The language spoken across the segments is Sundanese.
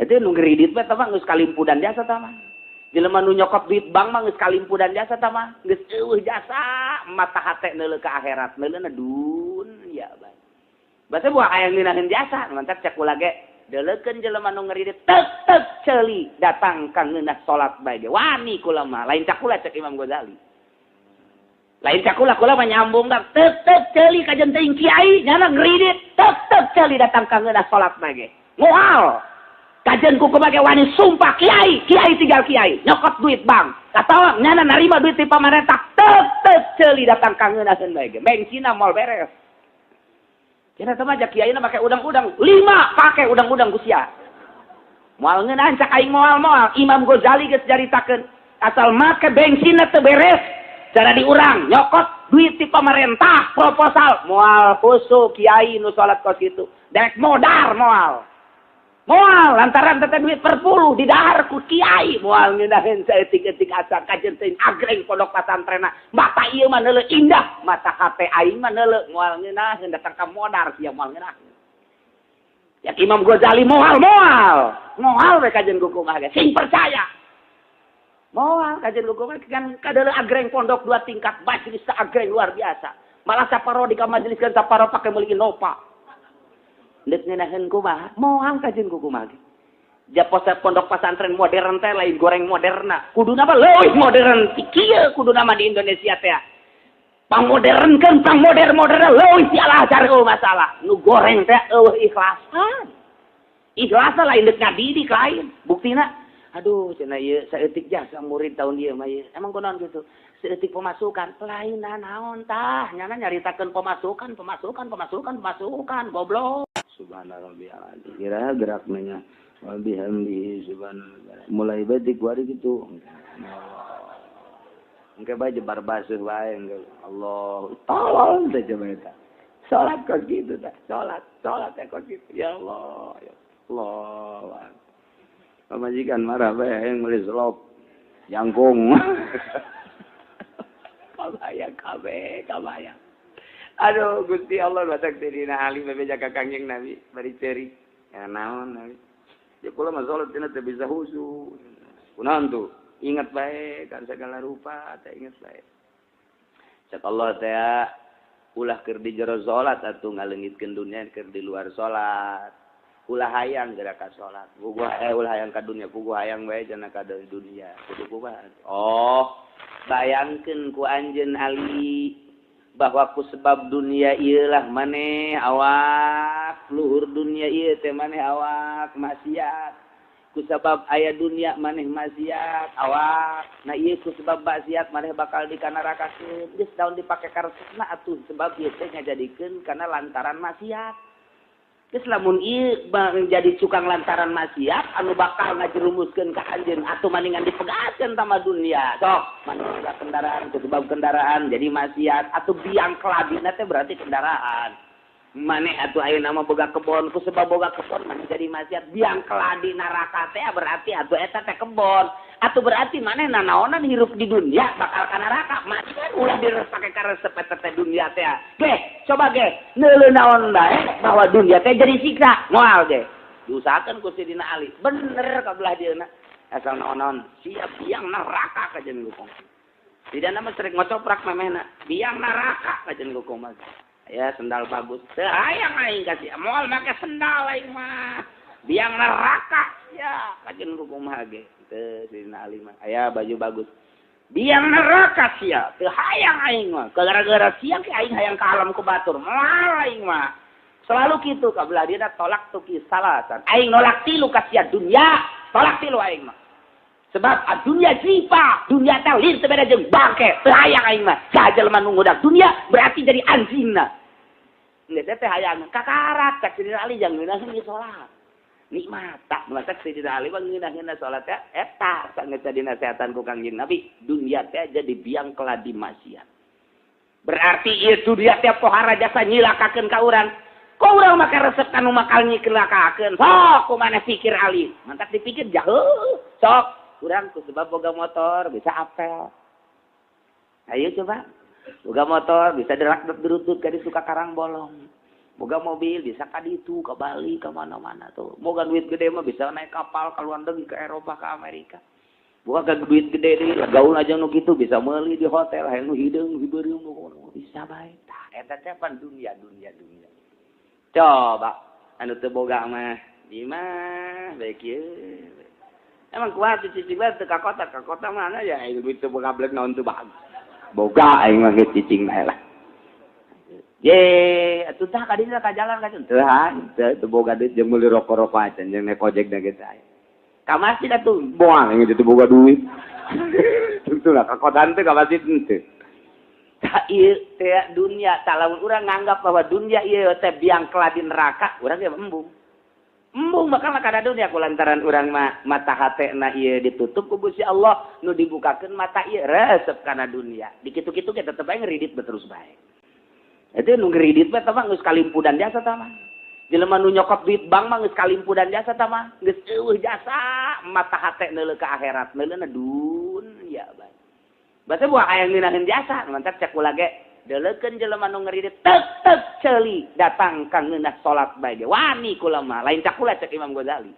Jadi nu ngeridit mah mah geus kalimpudan jasa tah mah. Jelema nu nyokot duit bank mah geus kalimpudan jasa tah mah. Geus eueuh jasa mata hate neuleuh ka akhirat, neuleuna dunya bae. Basa buah aya ngeunaheun jasa, mantap cek kula ge deuleukeun jelema nu ngeridit tek tek ceuli datang ka ngeunah salat bae ge. Wani kula mah, lain cak kula, cek Imam Ghazali. Lain cak kula, kula mah nyambung dah. Tek tek ceuli kajen teuing kiai nyana ngeridit, tek tek ceuli datang ka ngeunah salat bae ge. Moal. Kajen ku kumake wani sumpah kiai, kiai tinggal kiai, nyokot duit bank. Atawa nyana narima duit di pamarentah, tek tek ceuli datang ka ngeunaheun bae ge. Bengsina moal beres. Kira teh mah kiai na make udang-udang, lima pake udang-udang ku sia. Moal ngeunahan cak aing moal-moal. Imam Ghazali geus caritakeun, asal make bengsina teu beres, cara diurang nyokot duit di pamarentah proposal moal khusyuk kiai nu salat kos kitu. Dek modar moal. Moal lantaran teh duit per puluh di dahar ku kiai moal ngeunaheun saeutik-eutik asa kajen teuing agreng pondok pasantrena. Mata ieu mah neuleuh indah, mata hate aing mah neuleuh moal ngeunaheun datang ka modar sia moal ngeunaheun. Ya Imam Ghazali moal moal. Moal we kajen ku kumaha ge sing percaya. Moal kajen ku kumaha kan kadeuleuh agreng pondok dua tingkat majelis agreng luar biasa. Malah saparo di ka majelis kan saparo pake meuli Innova. Ndek ngeunaheun kumaha? Moal kajen ku kumaha ge. Ja pondok pesantren modern teh lain goreng moderna. Kuduna mah leuwih modern ti kieu kuduna mah di Indonesia teh. Pangmodernkeun, pangmodern-modern leuwih ti Al Azhar eueuh masalah. Nu goreng teh eueuh ikhlasan. Ikhlasan lain deuk ngadidik lain. Buktina aduh cenah ieu saeutik jasa murid tahun ieu mah ieu. Emang kunaon gitu? Saeutik pemasukan. Lain naon tah, nyana nyaritakeun pemasukan, pemasukan, pemasukan, pemasukan, goblok. Subhana rabbiyal azim. Kira gerak nanya. Wa bihamdihi subhanallah. Mulai batik wari gitu. Engke bae jebar basuh bae engke. Allah. Tolong teh coba eta. Salat kok gitu tah. Salat, salat teh kok gitu. Ya Allah, ya Allah. Pamajikan marah bae yang meuli selop. Jangkung. Kabayang kabeh, kabayang. Aduh Gusti Allah matak Sayyidina Ali bebeja ka Kangjeng Nabi bari ceri. Ya naon Nabi. Ya kula mah salat cenah teu bisa khusyuk. Kunaon tuh? Ingat bae kan segala rupa teh ingat bae. Cek Allah teh ulah keur di jero salat atuh ngaleungitkeun dunya keur di luar salat. Ulah hayang geura ka salat. Puguh ulah hayang ka dunya, puguh hayang bae cenah ka dunia. Kudu kumaha? Oh, bayangkeun ku anjeun Ali bahwa ku sebab dunia ieulah maneh awak luhur dunia ieu teh maneh awak maksiat, ku sebab aya dunia maneh maksiat awak. Nah, ieu ku sebab maksiat maneh bakal dikanarakakeun. Geus daun dipake karesepna atuh sebab ieu teh ngajadikeun kana lantaran maksiat. Geus lamun ieu jadi cukang lantaran maksiat anu bakal ngajerumuskeun ka anjeun atuh maningan dipegatkeun tama dunia. Sok maneh boga kendaraan, ku sebab kendaraan jadi maksiat atuh biang kelabina teh berarti kendaraan. Maneh atuh ayeuna mah boga kebon, ku sebab boga kebon maneh jadi maksiat, biang keladi neraka teh berarti atuh eta teh kebon. Atuh berarti maneh nanaonan hirup di dunia bakal ka neraka. Maksiat ulah direspake karesep eta teh dunia teh. Ge, coba ge, neuleuh naon bae bahwa dunia teh jadi siksa. Moal ge. Diusahakeun ku Sidina Ali. Bener ka belah dieuna. Asal naon-naon siap biang neraka kajen gukong. Tidak nama sering ngocoprak memehna. Biang neraka kajen gukong mah. Ya sendal bagus. Teu hayang aing kasih. Moal make sendal aing mah. Biang neraka ya kajen gukong mah ge. Teu Sidina Ali mah. Aya baju bagus. Biang neraka sia. Teu hayang aing mah. Gara-gara sia ke aing hayang ka alam ku batur. Moal aing mah. Selalu gitu ka belah dieuna tolak tu salasan. Aing nolak tilu ka sia dunia, tolak tilu aing mah. Sebab dunia jifa, dunia teh lir teu beda jeung bangke. Teu hayang aing mah. Sajelema nu ngudak dunia berarti jadi anjingna. Geus teh hayang kakarak cak Sidina Ali jang ngeunaheun ieu salat. Nikmat tak matak Sidina Ali mah ngeunah-ngeunah salat teh eta sangeus dinasehatan ku Kangjeng Nabi, dunia teh jadi biang keladi maksiat. Berarti ieu dunia teh pohara jasa nyilakakeun ka urang. Kok urang make resep kanu bakal nyilakakeun? Sok kumaneh pikir Ali. Mantak dipikir jauh. Sok urang ku sebab boga motor bisa apel. Ayo coba. Boga motor bisa derak derutut ka suka karang bolong. Boga mobil bisa ka ditu, ka Bali, ka mana-mana tuh. Boga duit gede mah bisa naik kapal ke luar negeri, ke Eropa, ke Amerika. Boga duit gede deui, gaul aja nu kitu bisa meuli di hotel, hayang nu hideung, hibeureum bisa bae. Tah eta teh pan dunia, dunia, dunia. Coba anu teu boga mah di mah bae kieu. Emang kuat cicing bae teu ka kota mana ya duit teu boga blek naon teu bagus. Boga aing mah geus cicing bae lah. Ye, atuh tah ka dieu ka jalan ka teu teu boga duit jeung meuli rokok-rokok acan jeung naik ojek da geus aya. Ka masjid atuh moal aing teu boga duit. Tentu lah ka kota teh ka masjid henteu. Tah ieu teh dunia, tah lamun urang nganggap bahwa dunia ieu teh biang keladi neraka, urang ge embung. Embung bakal kana dunia kulantaran urang mah mata hatena ieu ditutup ku Gusti Allah, nu dibukakeun mata ieu resep kana dunia. Dikitu-kitu ge tetep bae ngeridit terus bae. Itu nu ngeridit mah mah geus kalimpudan jasa tah mah. Jelema nu nyokot duit bank mah geus kalimpudan jasa tah mah. Geus eueuh jasa mata hate neuleuh ka akhirat, neuleuna dunya bae. Basa buah aya ngeunaheun jasa, mantap cek kula ge deuleukeun jelema nu ngeridit tek tek ceuli datang ka ngeunah salat bae ge. Wani kula mah, lain cak kula cek Imam Ghazali.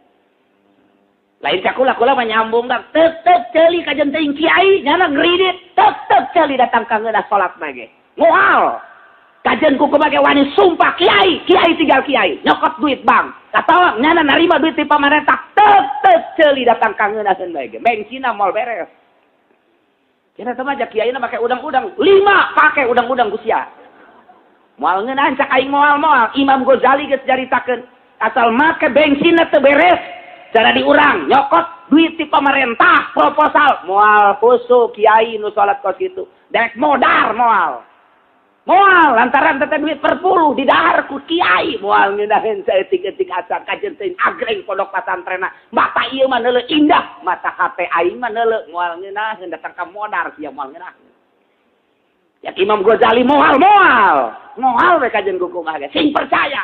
Lain cak kula, kula mah nyambung dah tek tek ceuli ka jeung teuing kiai nyana ngeridit tek tek ceuli datang ka ngeunah salat bae ge. Moal kajian kuku make wani sumpah kiai, kiai tinggal kiai, nyokot duit bank. Atau nyana narima duit di pemerintah, tek tek ceuli datang ka ngeunaheun bae ge. Bensinna moal beres. Cenah teh mah kiai na make udang-udang, 5 pake udang-udang ku sia. Moal ngeunahan cak aing moal-moal, Imam Ghazali geus caritakeun, asal make bensinna teu beres, cara diurang nyokot duit di pemerintah proposal, moal khusyuk kiai nu salat kos kitu. Dek modar moal. Moal lantaran teh duit perpuluh didahar ku kiai moal ngeunaheun saeutik-eutik acan kajen teuing agreng pondok pasantrenna mata ieu mah neuleuh indah mata hate aing mah neuleuh moal ngeunaheun datang ka modar sia moal ngeunaheun. Ya Imam Ghazali moal moal moal we kajen ku kumaha ge sing percaya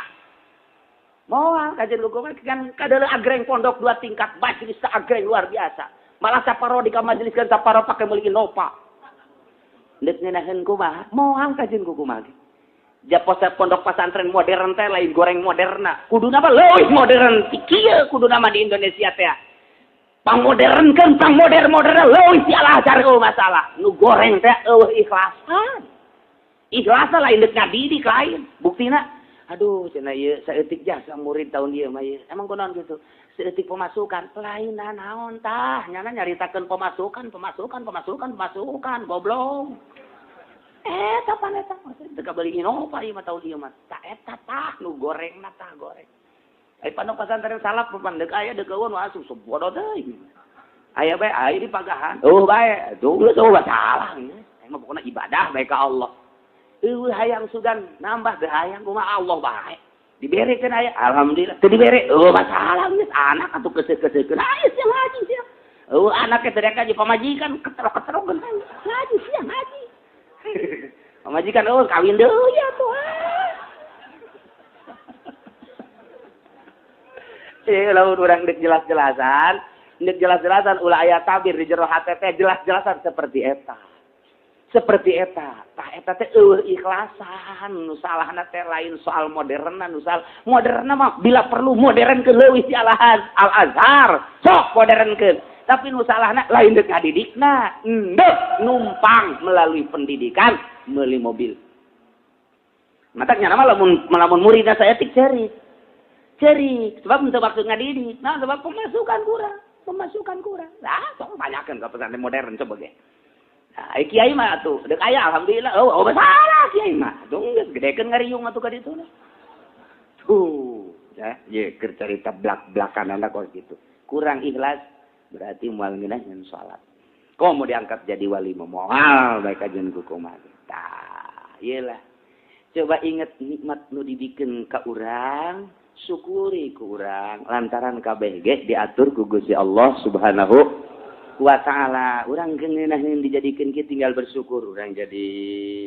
moal kajen ku kumaha kan kadeuleuh agreng pondok 2 tingkat majelis agreng luar biasa malah saparo di ka majelis kan saparo pake meuli Innova. Ndek ngeunaheun kumaha? Moal kajen ku kumaha ge. Japosa pondok pesantren modern teh lain goreng moderna. Kuduna mah leuwih modern ti kieu kuduna mah di Indonesia teh. Pangmodernkeun, pangmoder-moderna leuwih ti Al-Azhar eueuh masalah. Nu goreng teh eueuh ikhlasan. Ikhlasan lain deuk ngadidik lain. Buktina aduh cenah ieu saeutik jasa murid tahun ieu mah ieu. Emang kunaon kitu? Saeutik pemasukan lain naon tah nyana nyaritakeun pemasukan pemasukan pemasukan pemasukan goblok. Eta pan eta teu kabeli Innova ieu mah tahun ieu mah. Tah eta tah nu gorengna tah goreng. Ai pondok pesantren salaf pan deuk aya deuk eueun asup bodoh teuing. Aya bae aya di pagahan. Eueuh bae tuh geus eueuh salah. Aing mah pokona ibadah bae ka Allah. Eueuh hayang sugan nambah teu hayang kumaha Allah bae. Diberekeun aya alhamdulillah teu dibere eueuh masalah geus anak atuh keuseuh-keuseuhkeun aya sia ngaji sia. Eueuh anak teh teriak aja pamajikan keterok-keterokeun ngaji sia ngaji. Pamajikan eueuh kawin deui atuh. Lamun urang deuk jelas-jelasan, deuk jelas-jelasan ulah aya tabir di jero hate teh jelas-jelasan seperti eta. Seperti eta. Tah eta teh eueuh ikhlasan, nu salahna teh lain soal moderna, nu salah moderna mah bila perlu modern ke leuwih ti Al-Azhar, sok modernkeun. Tapi nu salahna lain deuk ngadidikna, endek numpang melalui pendidikan meuli mobil. Mataknya nama lamun muridna saeutik ceurik. Ceurik, sebab untuk waktu ngadidik. Nah, sebab pemasukan kurang. Nah, sok banyakeun ka pesantren modern coba ge. Nah, kiai mah atuh, deuk aya alhamdulillah. Oh, masalah kiai mah. Atuh geus gedekeun ngariung atuh ka ditu. Tuh, ya, ye keur carita blak-blakan anak kos gitu. Kurang ikhlas berarti moal ngeunah ngan salat. Komo diangkat jadi wali mah moal bae kajian ku kumaha. Tah, ieu lah. Coba inget nikmat nu dibikeun ka urang, syukuri ku urang lantaran kabeh ge diatur ku Gusti Allah Subhanahu wa ta'ala. Urang ngeunaheun dijadikeun kieu tinggal bersyukur. Urang jadi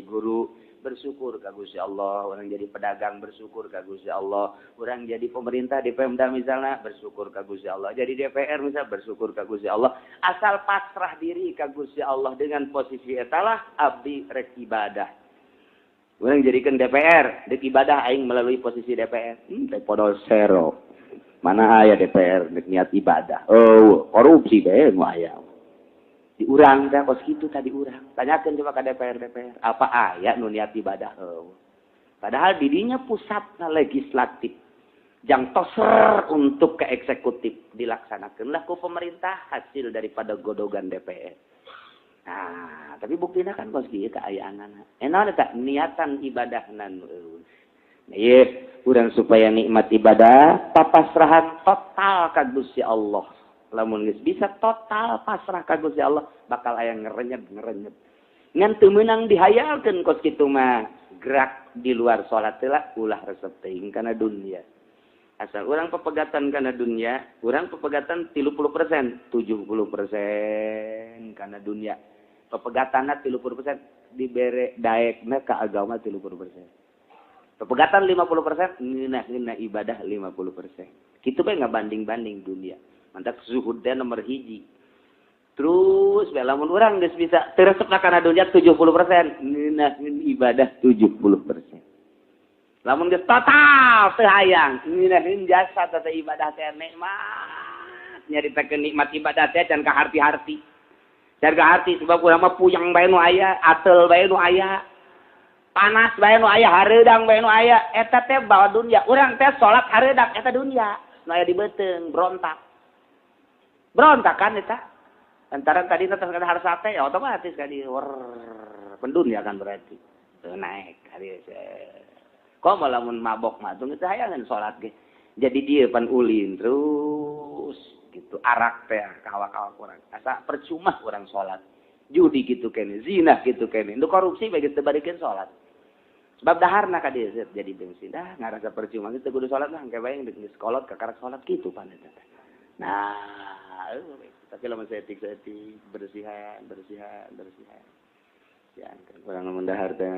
guru bersyukur ka Gusti Allah, urang jadi pedagang bersyukur ka Gusti Allah, urang jadi pemerintah di Pemda misalnya bersyukur ka Gusti Allah, jadi DPR misalnya bersyukur ka Gusti Allah. Asal pasrah diri ka Gusti Allah dengan posisi etalah abdi rek ibadah. Urang jadikan DPR, dek ibadah aing melalui posisi DPR. Teh podol sero. Mana aya DPR dek niat ibadah? Oh, korupsi bae nu aya. Di urang teh kos kitu tadi urang. Tanyakeun coba ka DPR DPR, apa aya nu niat ibadah? Oh. Padahal didinya pusatna legislatif. Jang toser untuk ke eksekutif dilaksanakanlah ku pemerintah hasil daripada godogan DPR. Nah, tapi buktinya kan kos kieu kaayaanana. Enak tak niatan ibadah nan. Nah, ieu urang supaya nikmat ibadah papasrahan total ka Gusti Allah. Lamun geus bisa total pasrah ka Gusti Allah, bakal aya ngerenyep-ngerenyep. Ngan teu meunang dihayalkeun kos kitu mah. Gerak di luar salat lah ulah resep teuing kana dunia. Asal orang pepegatan karena dunia, orang pepegatan 30%, 70% karena dunia. Pepegatanna 30% dibere daekna ke agama 30%. Pepegatan 50%, ngeunah-ngeunah ibadah 50%. Kitu bae ngabanding-banding dunia. Mantap zuhud teh nomor hiji. Terus bae lamun urang geus bisa teu resep kana dunia 70%, ngeunah ibadah 70%. Lamun geus total teu hayang, ngeunaheun jasa teh ibadah teh nikmat. Nyaritakeun nikmat ibadah teh can kaharti-harti. Can kaharti sebab urang mah puyeng bae nu aya, atel bae nu aya. Panas bae nu aya, hareudang bae nu aya. Eta teh bawa dunia. Urang teh salat hareudang eta dunia. Nu aya di beuteung berontak. Berontak kan eta. Antara tadi teh harus sate ya otomatis kan di pendunia kan berarti. Tuh naik hari. Kok malah mun mabok mah tuh geus hayangan salat ge. Jadi dia pan ulin terus gitu arak teh kawak-kawak urang. Asa percuma urang salat. Judi gitu kene, zina gitu kene. Itu korupsi bagi teu barikeun salat. Sebab daharna ka dieu jadi bensin. Dah ngarasa percuma geus teu kudu salat lah engke bae geus kolot kakarak salat kitu pan eta. Nah, tapi lamun saeutik-saeutik bersihan, bersihan, bersihan. Ya, kurang ngomong dahar teh.